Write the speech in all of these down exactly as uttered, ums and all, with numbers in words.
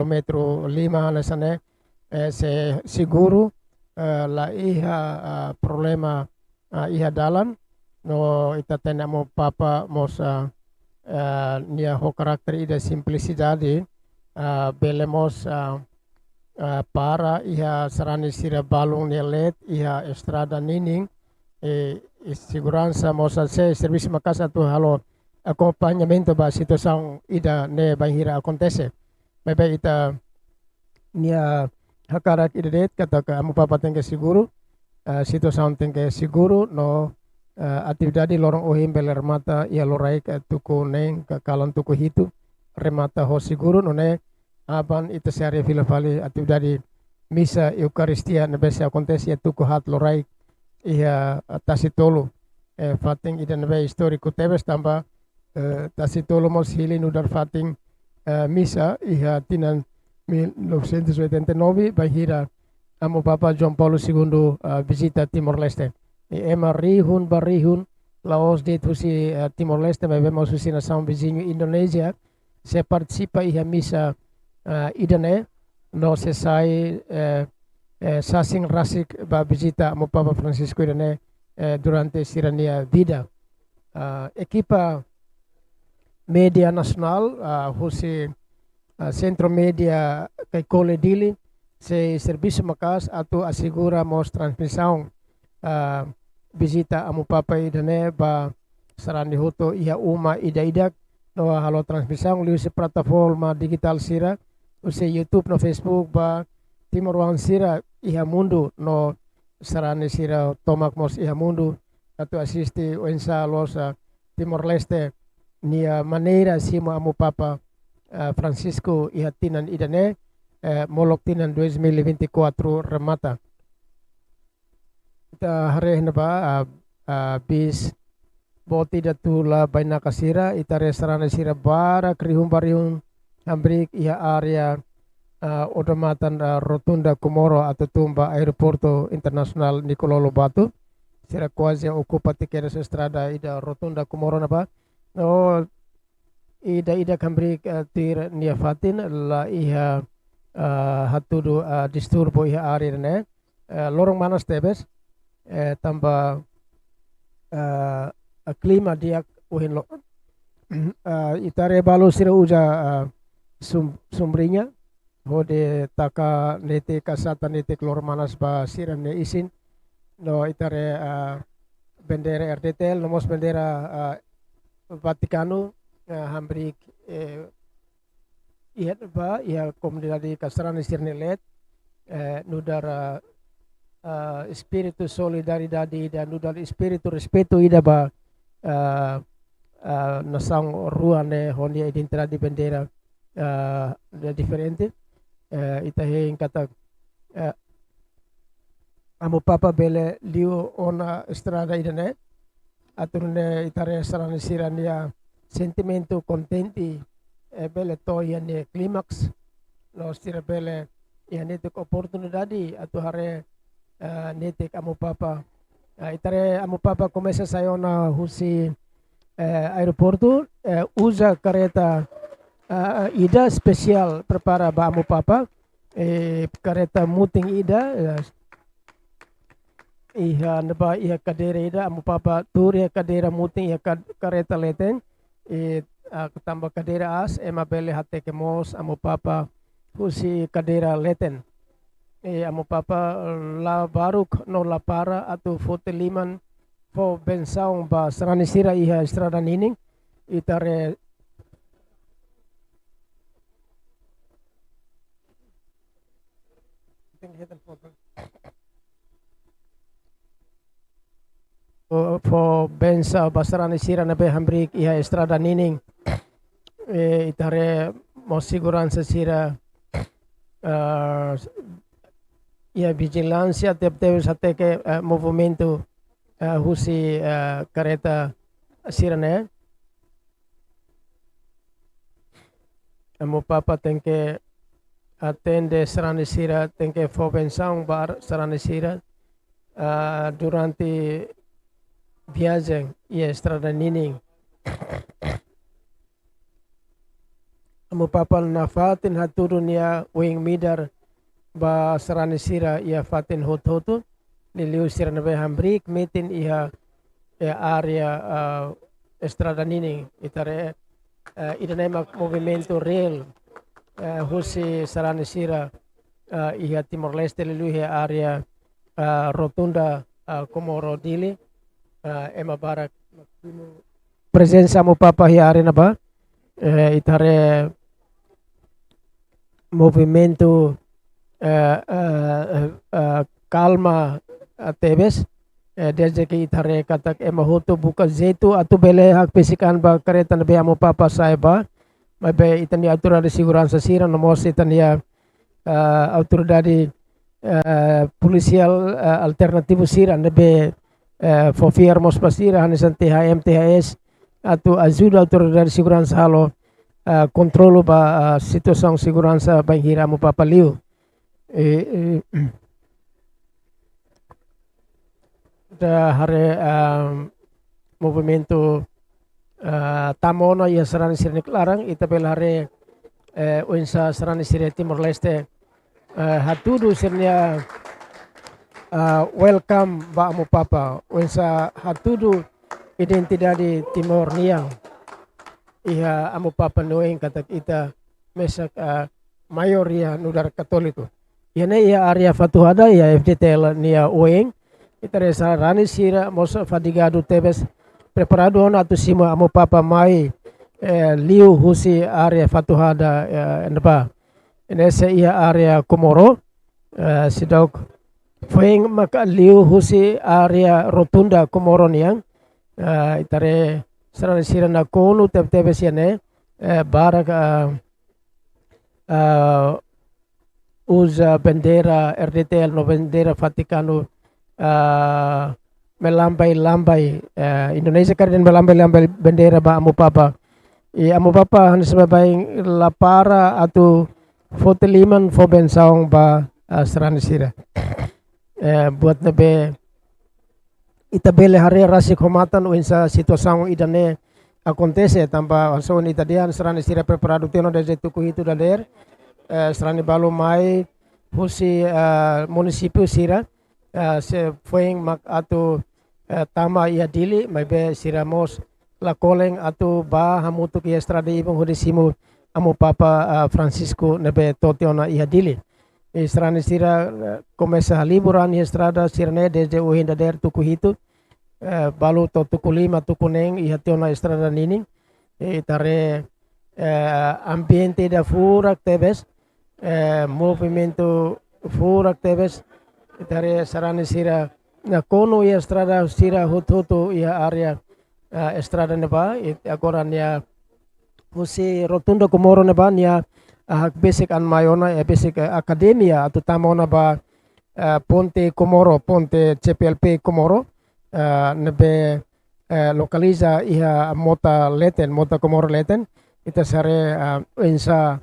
kilómetru lima hanesan ne'e, eh, sei seguru, eh, la iha, ah, problema, ah, iha dalan. No ita hatene Amu Papa mós, ah, ah, nia ho karakter ida simplisidade, ah, bele mós, ah, ah, para iha sarani sira balun nia leet iha estrada ninin, eh, i seguransa mós sei servisu maka'as atu halo akompañamentu ba situasaun ida-ne'e bainhira akontese. Maibé ita-nia hakarak ida de'it katak Amu Papa tenke seguru, eh, situasaun tenke seguru, no, eh, atividade loron ohin bele remata iha loraik, eh, tuku neen ka kalan tuku hitu, remata ho seguru, nune'e aban ita sei haree fila fali atividade misa Eukaristia ne'ebé sei akontese iha tuku haat loraik iha, eh, Tasi Tolu. Eh, fatin ida ne'ebé istóriku tebes tanba, eh, Tasi Tolu mós hili nu'udar fatin, eh, misa iha tinan mil novecentos e oitenta e nove, bainhira Amu Papa João Paulo Segundo, eh, vizita Timor-Leste. I ema rihun ba rihun, la'ós de'it husi, eh, Timor-Leste, maibé mós husi nasaun viziñu Indonézia, sei partisipa iha misa, eh, ida-ne'e, no sei sai, eh, eh, sasin rasik ba vizita Amu Papa Francisco ida-ne'e, eh, durante sira-nia vida. Ah, ekipa média nasionál, ah, husi, ah, Sentru Média Caicoli Dili, sei servisu maka'as atu asegura mós transmisaun, ah, vizita Amu Papa ida-ne'e ba sarani hotu iha uma ida-idak, no halo transmisaun liuhusi plataforma dijitál sira, husi YouTube no Facebook ba timoroan sira iha mundu, no sarani sira tomak mós iha mundu atu asiste oinsá loos, ah, Timor-Leste nia maneira simu Amu Papa, ah, Francisco iha tinan ida-ne'e, eh, molok tinan dois mil e vinte e quatro remata. Ita haree iha ne'ebá, ah, ah, bis boot ida tula bainaka sira, ita haree sarani sira barak rihun ba rihun hamriik iha área, ah, odamatan, ah, Rotunda Comoro atu tun ba Aeroportu Internasionál Nicolau Lobato. Sira kuaze okupa tiha kedas estrada ida Rotunda Comoro ne'ebá. No ida-idak hamriik, eh, tuir nia fatin, la iha, eh, hatudu, eh, disturbu iha área ne'e. Eh, loron manas tebes, eh, tanba, eh, klima di'ak ohin loron. Eh, ita haree balu sira uza, eh, som-, sombriña, hodi taka netik, kasata netik loron manas ba sira-nia isin. No ita haree, ah, bandeira R D T L, no mós bandeira, ah, Vatikanu, ah, hamriik, eh, iha ba, iha komunidade ka sarani sira-nia leet, eh, nu'udar, ah, ah, espíritu solidariedade ida, nu'udar espíritu respeitu ida ba, ah, ah, nasaun rua ne'e ho nia identidade bandeira, ah, ne'e diferente. Eh, ita hein katak, eh, Amu Papa bele liu ona estrada ida-ne'e, atu nune'e ita haree sarani sira-nia sentimentu kontente, eh, bele to'o iha nia klimaks, no sira bele iha netik oportunidade atu haree, eh, netik Amu Papa. Eh, ita haree Amu Papa komesa sai ona husi, eh, aeroportu, eh, uza kareta, eh, ida espesiál prepara ba Amu Papa, eh, kareta mutin ida, eh, iha ne'ebá iha kadeira ida, Amu Papa tuur iha kadeira mutin iha ka-, kareta leten, eh, ah, tanba kadeira aas, ema bele hateke mós Amu Papa husi kadeira leten. Eh, Amu Papa la baruk no la para atu foti liman fó bensaun ba sarani sira iha estrada ninin. Ita haree fó, fó bensaun ba sarani sira ne'ebé hamriik iha estrada ninin. Eh, ita haree mós seguransa sira, ah, iha vijilánsia tebetebes hateke, eh, movimentu, eh, husi, eh, kareta sira-ne'e. Amu Papa tenke atende sarani sira, tenke fó bensaun ba sarani sira, ah, durante viajen iha estrada ninin. Amu Papa nafatin hatudu nia oin-midar ba sarani sira iha fatin hotu-hotu, liuliu sira ne'ebé hamriik metin iha, eh, área, ah, estrada ninin. Ita haree, eh, ida-ne'e mak movimentu reál, eh, husi sarani sira, eh, iha Timor-Leste, liuliu iha área, eh, Rotunda, eh, Comoro Dili, eh, ema barak prezensa Amu Papa iha área ne'ebá, eh, ita haree movimentu, eh, eh, eh, eh, kalma, eh, tebes, eh, dezde ke ita haree katak ema hotu buka jeitu atu bele hakbesik an ba kareta ne'ebé Amu Papa sa'e bá, maibé ita-nia autoridade seguransa sira no mós ita-nia, eh, autoridade, eh, polisiál, eh, alternativu sira ne'ebé, eh, fó fiar mós ba sira, hanesan T H M, T H S, atu ajuda autoridade seguransa halo, eh, kontrolu ba, eh, situasaun seguransa bainhira Amu Papa liu. Eh, eh, ita haree, eh, movimentu, eh, tama ona iha sarani sira-nia klaran, ita bele haree, eh, oinsá sarani sira Timor-Leste, eh, hatudu sira-nia, eh, welcome ba Amu Papa, oinsá hatudu identidade Timor nian iha Amu Papa nia oin katak ita mesak, ah, maioria nu'udar katóliku. Iha ne'e iha área Fatuhada, iha F D T L nia oin, ita haree sarani sira mós fadigadu tebes, preparadu ona atu simu Amu Papa mai, eh, liu husi área Fatuhada, eh, ne'ebá. Hanesan iha área Comoro, eh, seidauk foin maka liu husi área Rotunda Comoro nian, eh, ita haree sarani sira nakonu teb-, tebes iha ne'e, eh, barak, eh, eh, uza bandeira R D T L no bandeira Vatikanu, eh, melambai-lambai, eh, Indonézia karik dehan melambai-lambai bandeira ba Amu Papa. I Amu Papa hanesan baibain la para atu foti liman fó bensaun ba, eh, sarani sira. Eh, buat ne'ebé ita bele haree rasik ho matan oinsá situasaun ida-ne'e akontese, tanba hanesan ita dehan sarani sira preparadu tiha ona dezde tuku hitu dadeer, eh, sarani balu mai husi, eh, munisípiu sira, eh, sei foin mak atu, eh, tama iha Dili, maibé sira mós la kolen atu bá hamutuk iha estrada ibun hodi simu Amu Papa, eh, Francisco ne'ebé to'o tiha ona iha Dili. I sarani sira, eh, komesa halibur an iha estrada sira-ne'e dezde ohin dadeer tuku hitu, eh, balu to'o tuku lima, tuku neen iha tiha ona estrada ninin. I ita haree, eh, ambiente ida furak tebes, eh, movimentu furak tebes. Ita haree sarani sira nakonu iha estrada sira hotu-hotu iha área, eh, estrada ne'ebá. I agora nia husi Rotunda Comoro ne'ebá nia, ah, hakbesik an mai ona, eh, besik, eh, akademia atu tama ona ba, eh, ponte Comoro, ponte C P L P Comoro, eh, ne'ebé, eh, lokaliza iha mota leten, mota Comoro leten. Ita sei haree, eh, oinsá,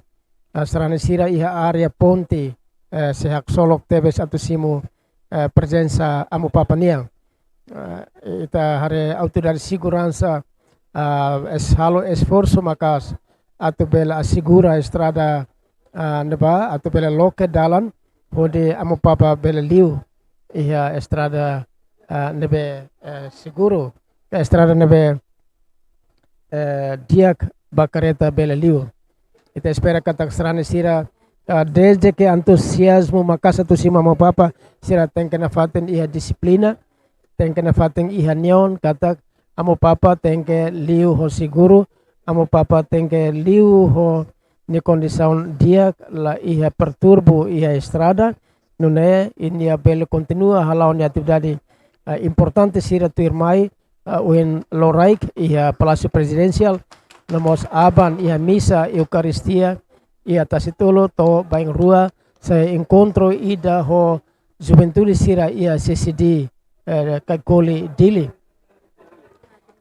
eh, sarani sira iha área ponte, eh, sei haksolok tebes atu simu, eh, prezensa Amu Papa nian. Eh, ita haree autoridade seguransa, ah, es-, halo esforsu maka'as atu bele asegura estrada, ah, ne'ebá, atu bele loke dalan hodi Amu Papa bele liu iha estrada, ah, ne'ebé, eh, seguru, estrada ne'ebé, eh, di'ak ba kareta bele liu. Ita espera katak sarani sira, ah, dezde ke entuziazmu maka'as atu simu Amu Papa, sira tenke nafatin iha dixiplina, tenke nafatin iha neon katak Amu Papa tenke liu ho seguru, Amu Papa tenke liu ho nia kondisaun di'ak, la iha perturbu iha estrada, nune'e nia bele kontinua hala'o nia atividade, eh, importante sira tuirmai, eh, ohin loraik iha Palásiu Prezidensiál, no mós aban iha misa Eukaristia iha Tasi Tolu to'o bainrua sei enkontru ida ho juventude sira iha C C D, eh, Kaikoli Dili.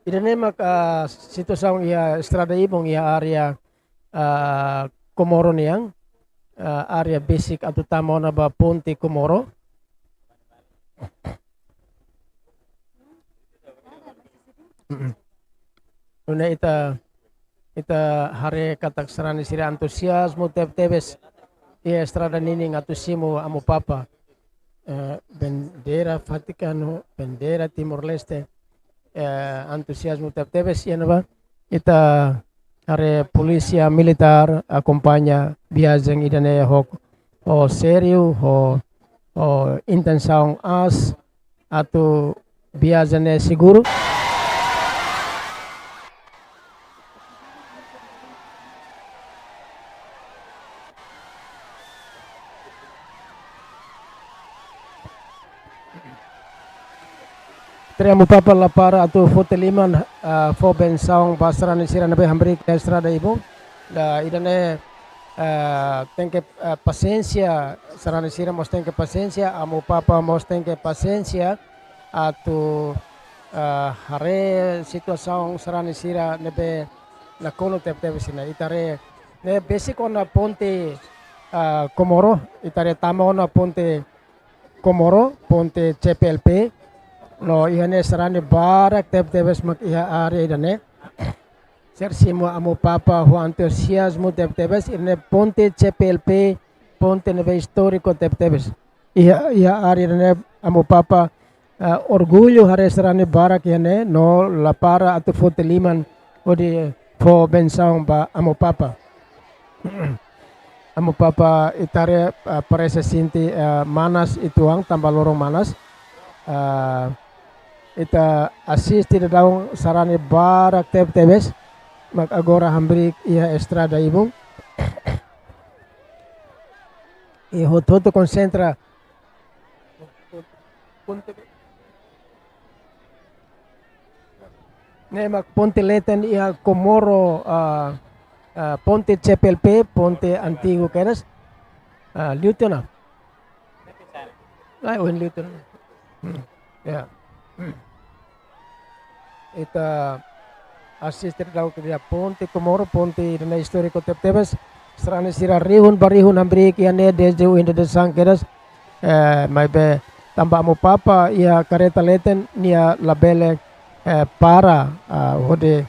Ida-ne'e mak, ah, situasaun iha estrada ibun iha área, ah, Comoro nian, ah, área besik atu tama ona ba ponte Comoro. Mm-mm. Nune'e ita Ita haree katak sarani sira antuziazmu tebetebes iha estrada ninin atu simu Amu Papa. Eh, bandeira Vatikanu, bandeira Timor-Leste, eh, antuziazmu tebetebes iha ne'ebá. Ita haree polísia militár akompaña viajen ida-ne'e ho, ho sériu, ho, ho intensaun aas atu viajen ne'e seguru. Ita haree Amu Papa la para atu foti liman, ah, fó bensaun ba sarani sira ne'ebé hamriik iha estrada ibun. Ida-ne'e, ah, tenke, ah, pasiénsia, sarani sira mós tenke pasiénsia, Amu Papa mós tenke pasiénsia, atu, ah, haree situasaun sarani sira ne'ebé nakonu tebetebes ne'e. Ita haree ne'e besik ona ponte, ah, Comoro, ita haree tama ona ponte Comoro, ponte C P L P, no iha ne'e sarani barak tebetebes mak iha área ida-ne'e. Sira simu Amu Papa ho antuziazmu tebetebes, ida-ne'e ponte C P L P, ponte ne'ebé istóriku tebetebes. Iha, iha área ida-ne'e Amu Papa, ah, orgullu haree sarani barak iha ne'e, no la para atu foti liman hodi fó bensaun ba Amu Papa. Amu Papa ita haree, ah, parese sente, ah, manas uitoan tanba loron manas. Ah, ita asiste daudaun sarani barak tebetebes, mak agora hamriik iha estrada ibun. I hotu-hotu konsentra. Ne'e mak ponte leten iha Comoro, ah, ah, ponte C P L P, ponte antigu kedas. Ah, liu tiha ona. Ai, ohin liu tiha ona. Hmm. Ya. Hmm. Ita asiste daudaun iha ponte Comoro, ponte ida-ne'e istóriku tebetebes. Sarani sira rihun ba rihun hamriik iha ne'e dezde ohin dadeer-saan kedas. Eh, maibé tanba Amu Papa iha karreta leten nia labele, eh, para, ah, hodi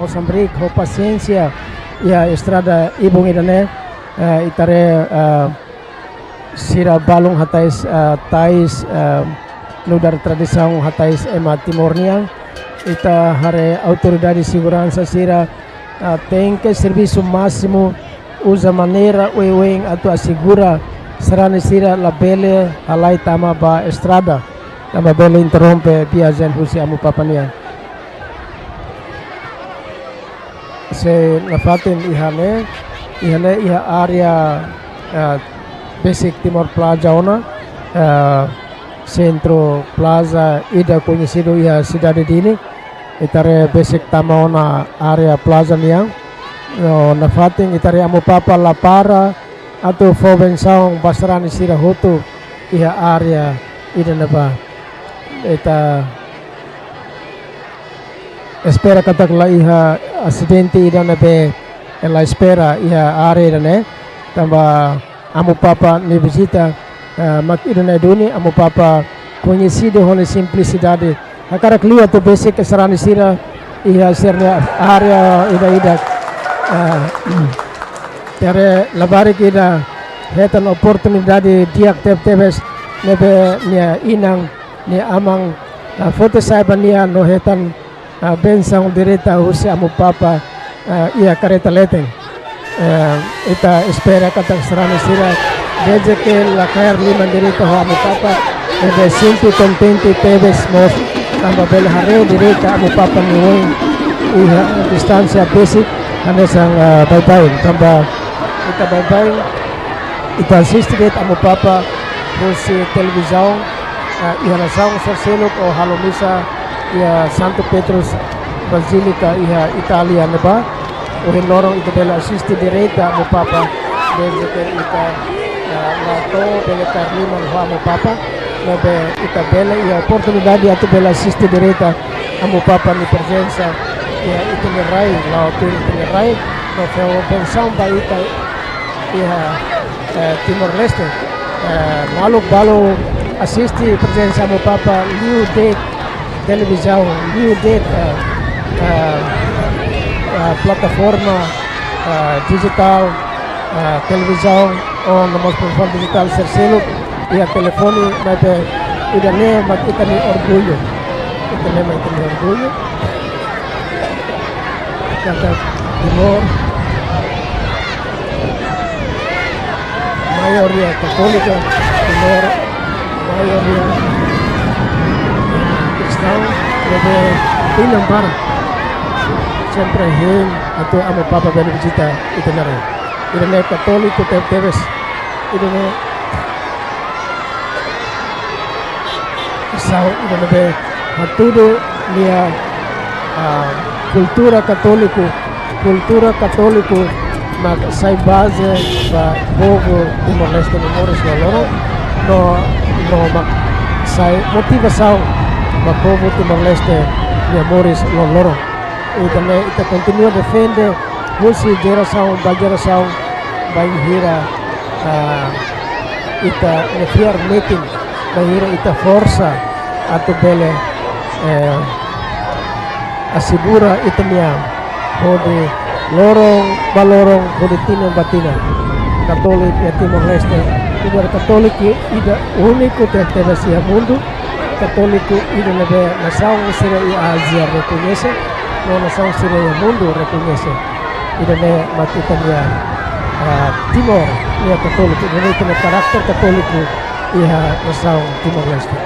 Mós hamriik ho pasiénsia iha estrada ibun ida-ne'e, eh, ita haree, eh, sira balun hatais, eh, tais, eh, nu'udar tradisaun hatais ema Timor nian. Ita haree autoridade seguransa sira, eh, tenke servisu másimu, uza maneira oioin atu asegura sarani sira labele halai tama ba estrada, labele interrompe viajen husi Amu Papa nian. Se nafatin iha ne'e, iha ne'e iha área, eh, besik Timor Plaza ona, eh, sentru plaza ida koñesidu iha sidade Dili. Ita haree besik tama ona área plaza nian. No nafatin ita haree Amu Papa la para atu fó bensaun ba sarani sira hotu iha área ida-ne'ebá. Ita espera katak la iha asidente ida ne'ebé la espera iha área ida-ne'e. Tanba Amu Papa nia vizita, eh, mak ida-ne'e duni, Amu Papa koñesidu ho nia simplisidade. Hakarak liu atu besik sarani sira iha sira-nia área ida-idak. Eh, ita haree labarik ida hetan oportunidade di'ak tebetebes ne'ebé nia inan, nia aman, eh, foti sai ba nia no hetan, ah, bensaun direta husi Amu Papa, ah, iha karreta leten. Eh, ita espera katak sarani sira, desde ke la kaer liman direta ho Amu Papa, ita sente kontente tebes mós, tanba bele haree direta Amu Papa nia oin iha distánsia besik, hanesan, ah, baibain, tanba ita baibain, ita asiste de'it Amu Papa husi televizaun, ah, iha nasaun sira seluk ou halo misa iha Santo Petrus Basílica iha Itália ne'ebá. Ohin loron ita bele asiste direta Amu Papa, desde ke ita, ah, la to'o bele kaer liman ho Amu Papa, maibé ita bele iha oportunidade atu bele asiste direta Amu Papa nia prezensa iha ita-nia rai, la'o tuir ita-nia rai, no fó bensaun ba ita iha, eh, Timor-Leste. Eh, maluk balu asiste prezensa Amu Papa liu de'it televizaun, liu de'it, eh, eh, eh, plataforma, eh, dijitál, eh, televizaun, ou no mós plataforma dijitál sira seluk, iha telefone, maibé ida-ne'e mak ita-nia orgullu. Ida-ne'e mak ita-nia orgullu. Katak Timor maioria katólika, Timor maioria kristaun, ne'ebé inan barak sempre hein atu Amu Papa bele vizita ita-nia rai. Ida-ne'e katóliku tebetebes, ida-ne'e nasaun ida ne'ebé hatudu nia, ah, kultura katóliku, kultura katóliku mak sai baze ba povu Timor-Leste nia moris loroloron, no, no mak sai motivasaun ba povu Timor-Leste nia moris loroloron. Entaun, ita kontinua defende husi jerasaun ba jerasaun, bainhira, ah, ita-nia fiar metin, bainhira ita forsa atu bele, eh, asegura ita-nia hodi loron ba loron, hodi tinan ba tinan. Katóliku iha Timor-Leste, lugar katóliku ida úniku tebetebes iha mundu, katóliku ida ne'ebé nasaun sira iha Ázia rekoñese, no nasaun sira iha mundu rekoñese. Ida-ne'e mak ita-nia, ah, Timor nia katóliku, ida-ne'e ita-nia karakter katóliku iha nasaun Timor-Leste.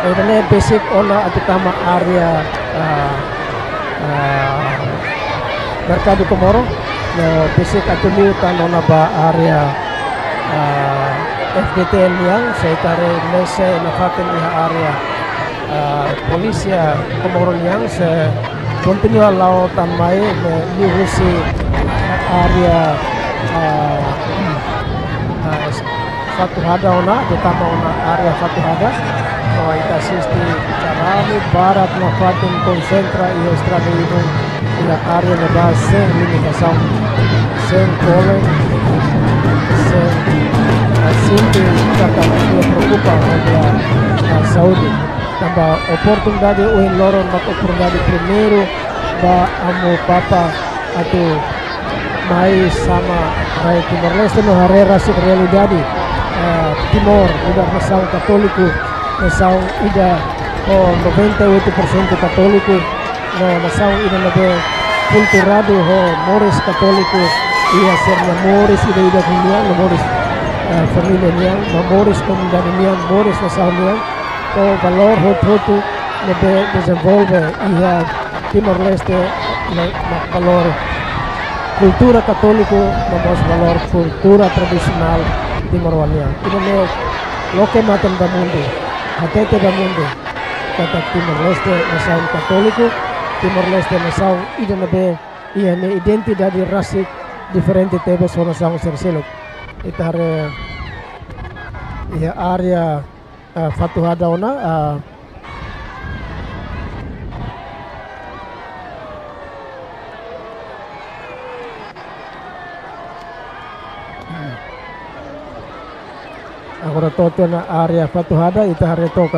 Ida-ne'e besik ona atu tama área, ah, ah, Merkadu Komoro, no besik atu liu tan ona ba área, ah, F D T L nian, se ita haree mesa nafatin iha área, ah, polísia Komoro nian, se kontinua la'o tan mai, no liuhusi área, ah, ah, Fatuhada ona, atu tama ona área Fatuhada. No ita asiste, sarani barak nafatin konsentra iha estrada ibun, iha área ne'ebá sein limitasaun, sein kole, sein, ah, sente katak nia preokupa ho nia, ah, saúde. Tanba oportunidade ohin loron mak oportunidade primeiru ba Amu Papa atu mai sama rai Timor-Leste no haree rasik realidade, eh, Timor, nu'udar nasaun katóliku, nasaun ida ho noventa e oito por cento katóliku, no nasaun ida ne'ebé kulturadu ho moris katóliku, iha sira-nia moris ida-idak nian, no moris, eh, família nian, no moris komunidade nian, moris nasaun nian, ho valór hotu-hotu ne'ebé dezenvolve iha Timor-Leste, no, no valór kultura katóliku, no mós valór kultura tradisionál timoroan nian. Ida-ne'e loke matan ba mundu, hatete ba mundu katak Timor-Leste nasaun katóliku, Timor-Leste nasaun ida ne'ebé iha nia identidade rasik diferente tebes ho nasaun sira seluk. Ita haree iha área, ah, Fatuhada ona, ah, agora to'o tiha ona área Fatuhada, ita haree took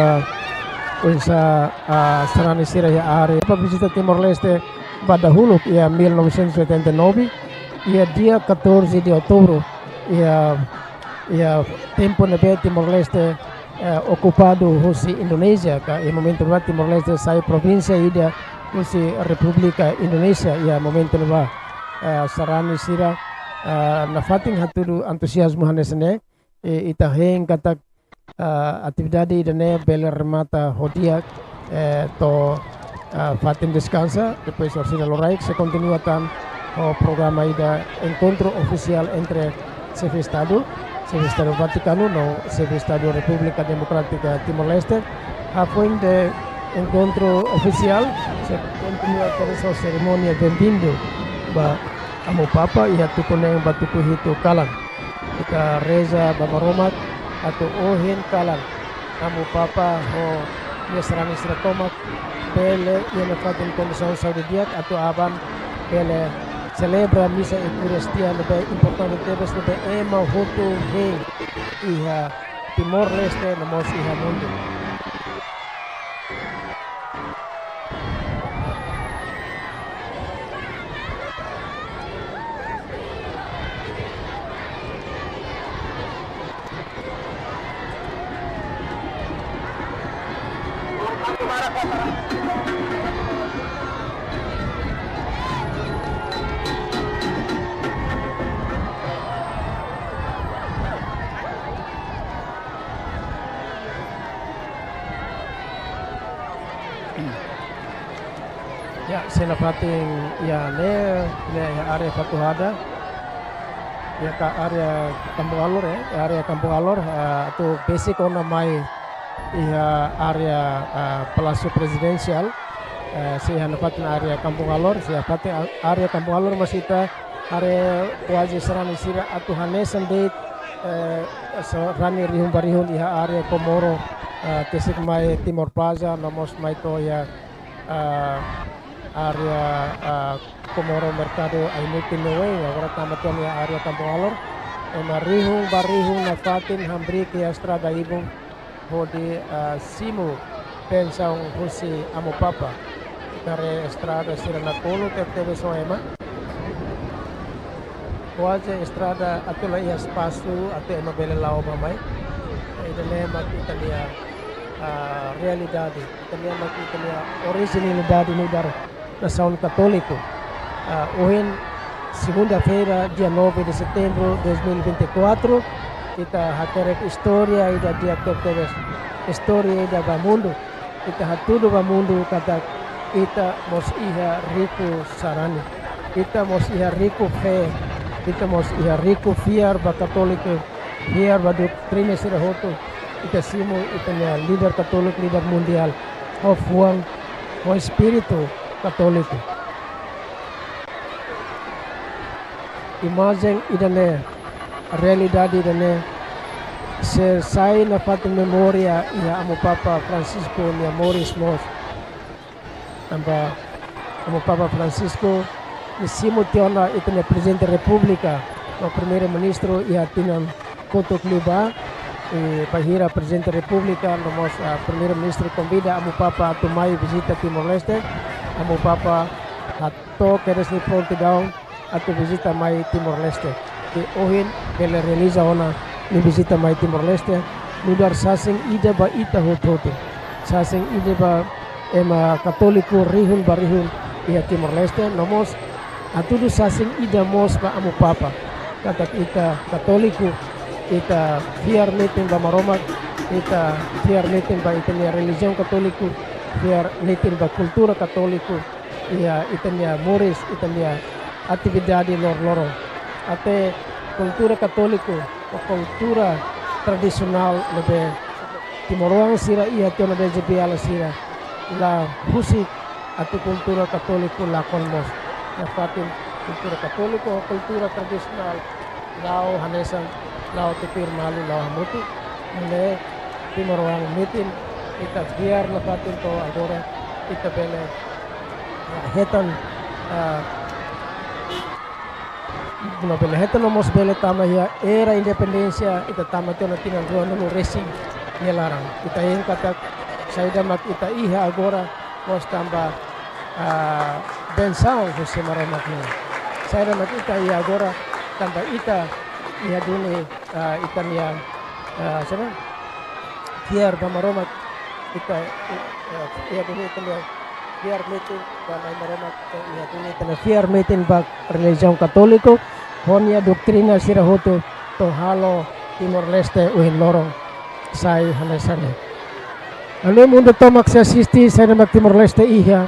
oinsá, ah, sarani sira iha área. Ba vizita Timor-Leste ba dahuluk iha mil novecentos e oitenta e nove, iha dia catorze de outubro, iha, iha tempu ne'ebé Timor-Leste, eh, okupadu husi Indonézia, ka iha momentu ne'ebá Timor-Leste sai provínsia ida husi Repúblika Indonézia, iha momentu ne'ebá, eh, sarani sira, eh, nafatin hatudu antuziazmu hanesan ne'e, i ita hein katak, ah, atividade ida-ne'e bele remata ho di'ak, eh, to'o, ah, fatin deskansa, depois orsida loraik sei kontinua tan ho programa ida enkontru ofisiál entre Xefe Estadu, Xefe Estadu Vatikanu no Xefe Estadu Repúblika Demokrátika Timor-Leste. Hafoin de enkontru ofisiál sei kontinua ho serimónia benvindu ba Amu Papa iha tuku neen ba tuku hitu kalan. Ita reza ba Maromak atu ohin kalan Amu Papa ho nia sarani sira tomak bele iha nafatin kondisaun saúde di'ak atu aban bele selebra misa Eukaristia ne'ebé importante tebes ne'ebé ema hotu hein iha Timor-Leste no mós iha mundu. Ya, sei nafatin iha ne'e, ne'e iha área Fatuhada. Iha ka área Kampung Alor, eh, área Kampung Alor, eh, atu besik ona mai iha área, eh, Palásiu Prezidensiál, eh, sei iha nafatin área Kampung Alor, sei iha fatin á-, área Kampung Alor mós ita haree kuaze sarani sira atu hanesan de'it, eh, sarani rihun ba rihun iha área Comoro, eh, tesik mai Timor Plaza, no mós mai to'o iha, eh, área, eh, Comoro Merkadu Aimutin ne'e oin, agora tama tiha ona iha área Kampung Alor. Ema rihun ba rihun nafatin hamriik iha estrada ibun hodi, ah, simu bensaun husi Amu Papa. Haree estrada sira nakonu tebetebes ho ema. Kuaze estrada atu la iha espasu atu ema bele la'o bá mai. Ida-ne'e mak ita-nia, ah, realidade. Ita-nia mak ita-nia orijinalidade nu'udar nasaun katóliku. Ah, ohin, segunda-feira, dia nove de setembro de dois mil e vinte e quatro, ita hakerek istória ida di'ak tebetebes, istória ida ba mundu. Ita hatudu ba mundu katak ita mós iha riku sarani. Ita mós iha riku fé. Ita mós iha riku fiar ba katóliku, fiar ba doutrina sira hotu. Ita simu ita-nia líder katóliku, líder mundiál, ho fuan, ho espíritu katóliku. Imajen ida-ne'e, realidade ida-ne'e, sei sai nafatin memória iha Amu Papa Francisco nia moris mós. Tanba Amu Papa Francisco, nia simu tiha ona ita-nia Prezidente Repúblika, no Primeiru-Ministru iha tinan kotuk liubá, i bainhira Prezidente Repúblika, no mós, ah, Primeiru-Ministru konvida Amu Papa atu mai vizita Timor-Leste, Amu Papa hato'o kedas nia prontidaun atu vizita mai Timor-Leste. I ohin bele realiza ona nia vizita mai Timor-Leste, nu'udar sasin ida ba ita hotu-hotu. Sasin ida ba ema katóliku rihun ba rihun iha Timor-Leste, no mós hatudu sasin ida mós ba Amu Papa. Katak ita katóliku, ita fiar metin ba Maromak, ita fiar metin ba ita-nia relijiaun katóliku, fiar metin ba kultura katóliku, iha ita-nia moris, ita-nia atividade loroloron. Até kultura katóliku, ou kultura tradisionál ne'ebé timoroan sira iha tiha ona, ne'ebé J B L sira la husik atu kultura katóliku lakon mós. Nafatin kultura katóliku, kultura tradisionál la'o hanesan, la'o tuir malu, la'o hamutuk. Ne'e timoroan metin, ita fiar nafatin to'o agora ita bele, ah, hetan, ah, no bele hetan no mós bele tama iha era independénsia, ita tama tiha ona tinan ruanulu-resin nia laran. Ita hein katak saida mak ita iha agora mós tanba, ah, bensaun husi Maromak nian. Saida mak ita iha agora tanba ita iha duni, ah, ita-nia, ah, saida? Fiar ba Maromak, ita, eh, iha duni ita-nia fiar metin ba Na'i Maromak, iha duni ita-nia fiar metin ba relijiaun katóliku, ho nia doutrina sira hotu, atu halo Timor-Leste ohin loron sai hanesan ne'e. Halo, mundu tomak sei asiste saida mak Timor-Leste iha,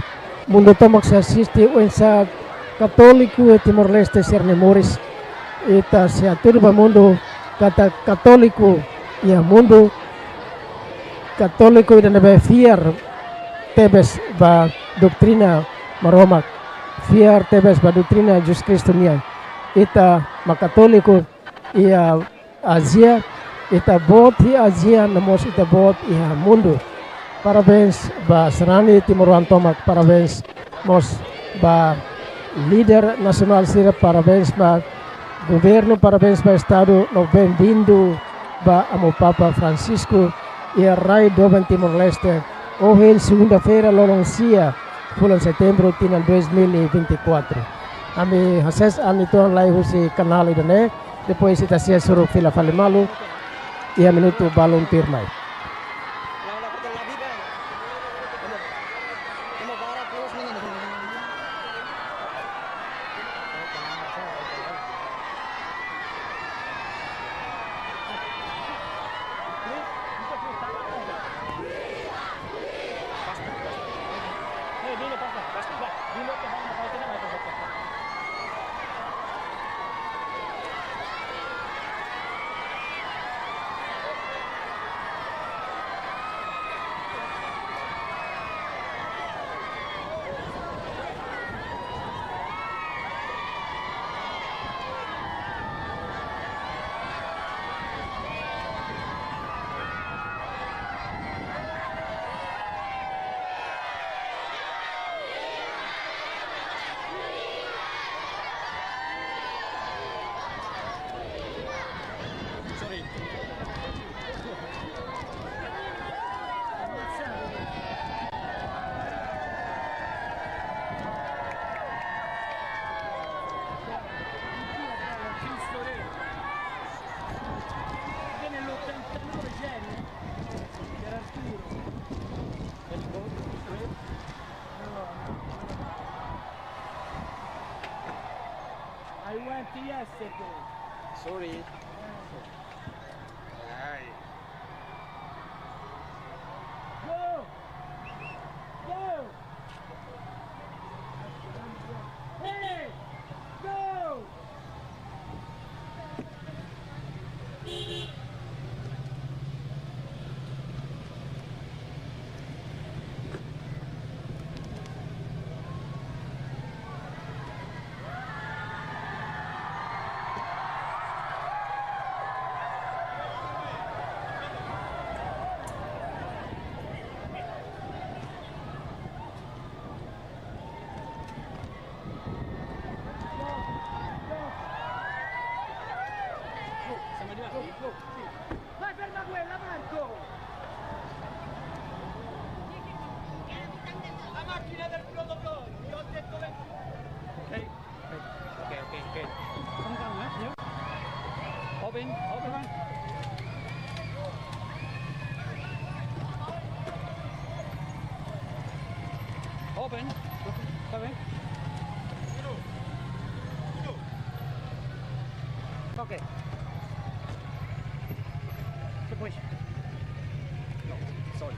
mundu tomak sei asiste oinsá katóliku iha Timor-Leste sira-nia moris. Ita sei hatudu ba mundu katak katóliku iha mundu, katóliku ida ne'ebé fiar tebes ba doutrina Maromak, fiar tebes ba doutrina Jesus Kristu nian. Ita mak katóliku iha Ázia, ita boot iha Ázia, no mós ita boot iha mundu. Parabéns ba sarani timoroan tomak, parabéns mós ba líder nasionál sira, parabéns ba governu, parabéns ba Estadu, no benvindu ba Amu Papa Francisco iha rai doben Timor-Leste, ohin segunda-feira, loron sia, fulan Setembru, tinan dois mil e vinte e quatro. Ami hasees an uitoan lai husi kanál ida-ne'e, depois ita sei hasoru fila fali malu iha minutu balun tuirmai. I went yesterday. Sorry. Ai. Go! Go! Hey! Go! Vai, ferma quella, Marco! La macchina del protocollo, io ho detto venga. Ok, ok, ok, ok. Open, open. Open. Open. Open. Ok. Depois. No, sorry.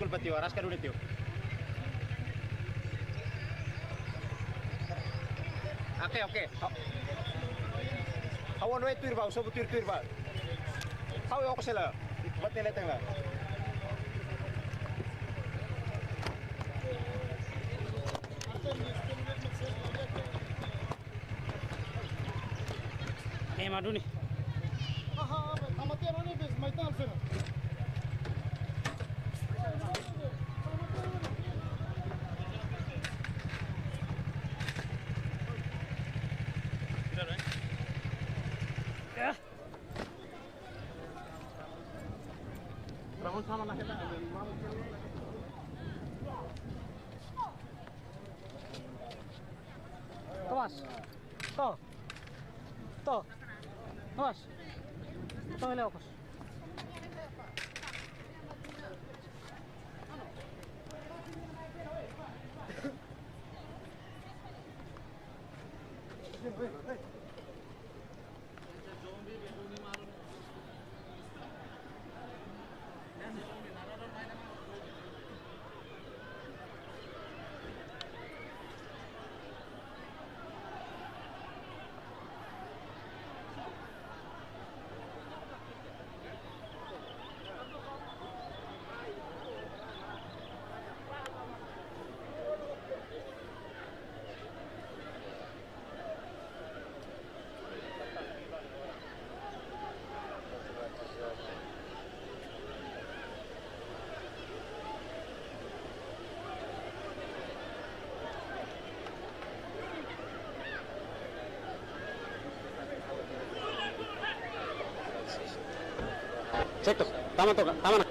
Kulpa tiu, araska duni tiu. Oke, oke. Ha'u, ha'u anu tuir ba, sobu tuir, tuir ba. Ha'u oko sela. Bat nele tengla. Ema duni. Aha, tamatia noni bis maitan sena. Ya. Tomas. To. To. Tomas. To, ele okos. Cek tu, tama tu, tama na.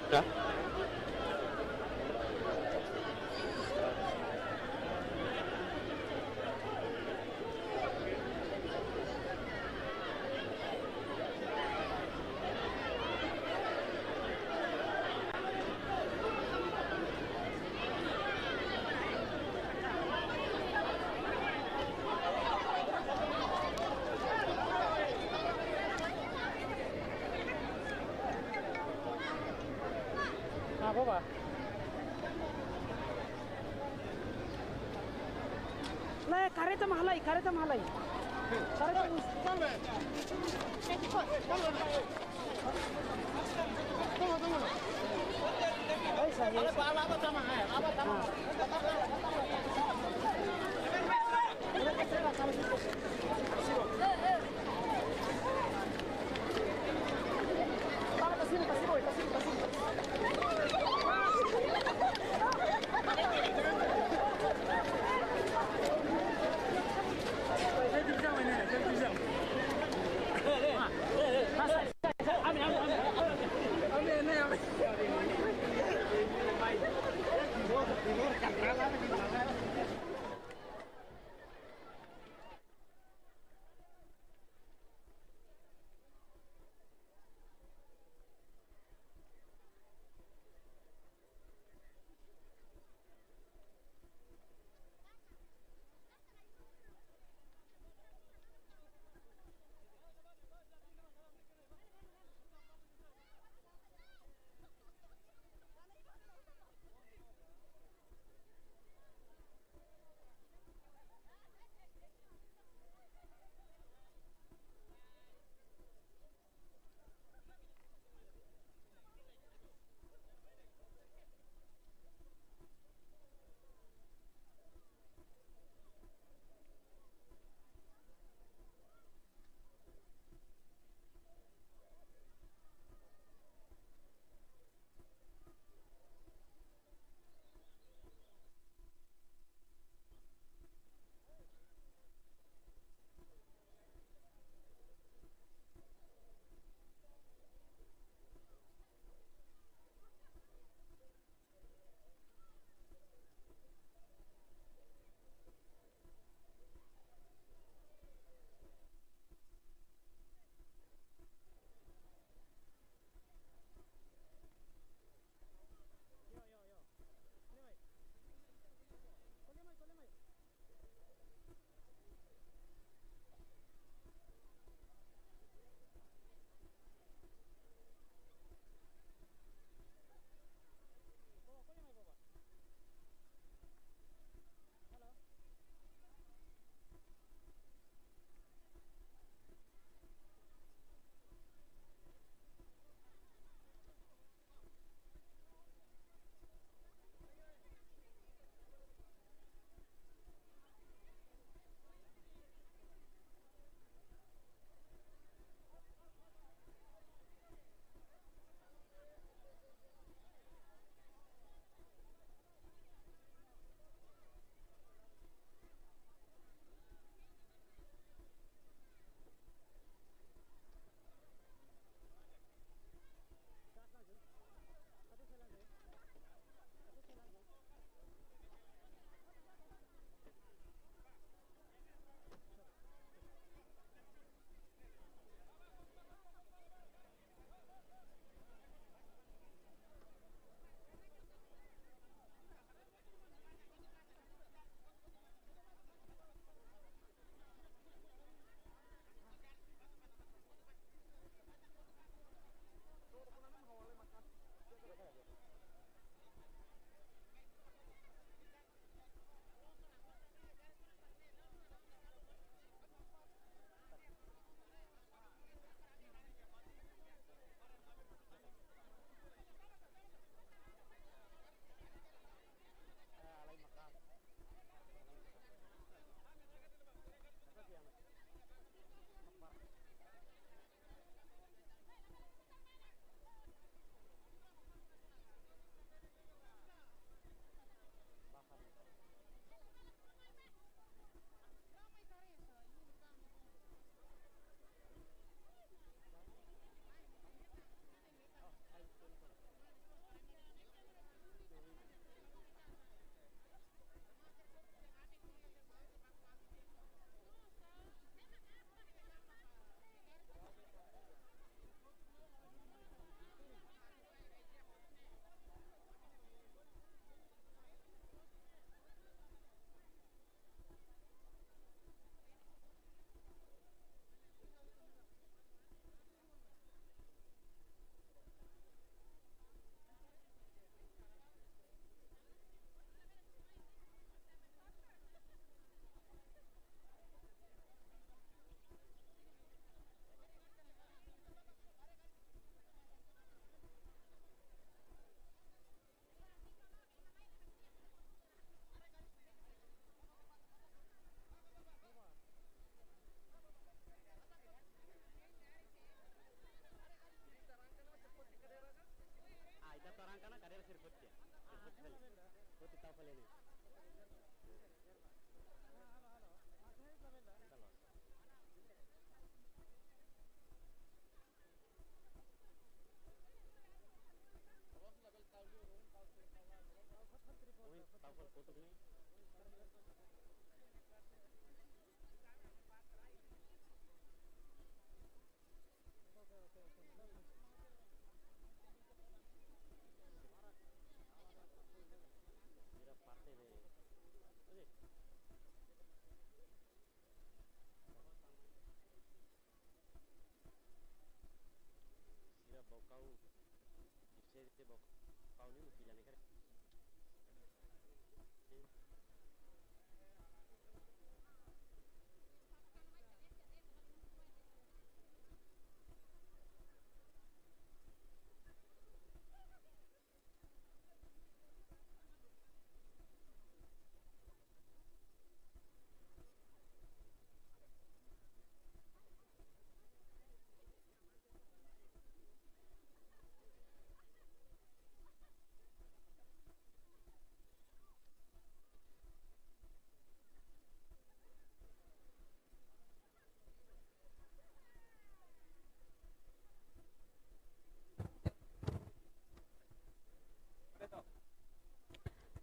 Ah, boba. Lai, kareta mak halai, kareta mak halai. Kareta mak. Ai, sa, ai, sa.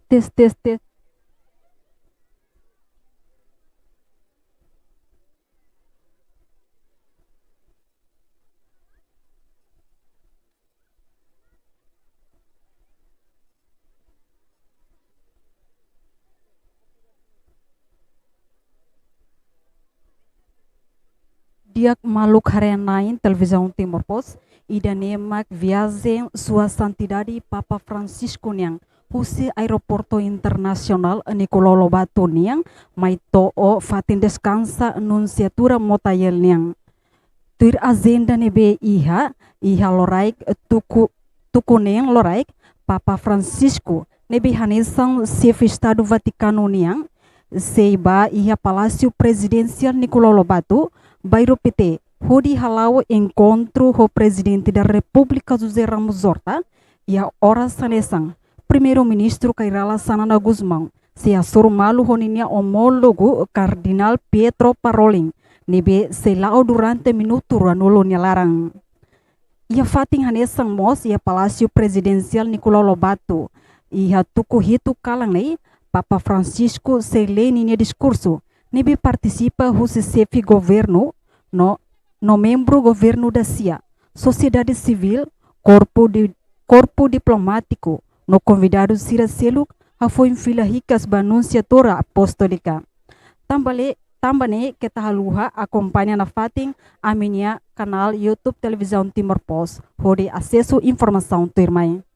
Tes, tes, tes. Di'ak maluk haree-na'in Televizaun Timor Post, ida-ne'e mak viajen Sua Santidade Papa Francisco nian husi Aeroportu Internasionál Nicolau Lobato nian mai to'o fatin deskansa Nunsiatura Motael nian. Tuir ajenda ne'ebé iha, iha loraik tuku, tuku neen loraik, Papa Francisco ne'ebé hanesan Xefe Estadu Vatikanu nian, sei bá iha Palásiu Prezidensiál Nicolau Lobato, Bairru Pité, hodi hala'o enkontru ho Prezidente da Repúblika José Ramos Horta, iha oras hanesan Primeiru-Ministru Kay Rala Xanana Gusmão sei hasoru malu ho ninia omólogu Kardinál Pietro Parolin, ne'ebé sei la'o durante minutu ruanulu nia laran. Iha fatin hanesan mós iha Palásiu Prezidensiál Nicolau Lobato, iha tuku hitu kalan ne'e, Papa Francisco sei lee ninia diskursu, ne'ebé partisipa husi xefe governu no, no membru governu dasia, sosiedade sivíl, korpu di, korpu diplomátiku, no konvidadu sira seluk hafoin fila hikas ba Nunsiatura Apóstolika. Tanba le-, tanba ne'e keta haluha akompaña nafatin ami-nia kanál YouTube Televizaun Timor Post, hodi asesu informasaun tuirmai.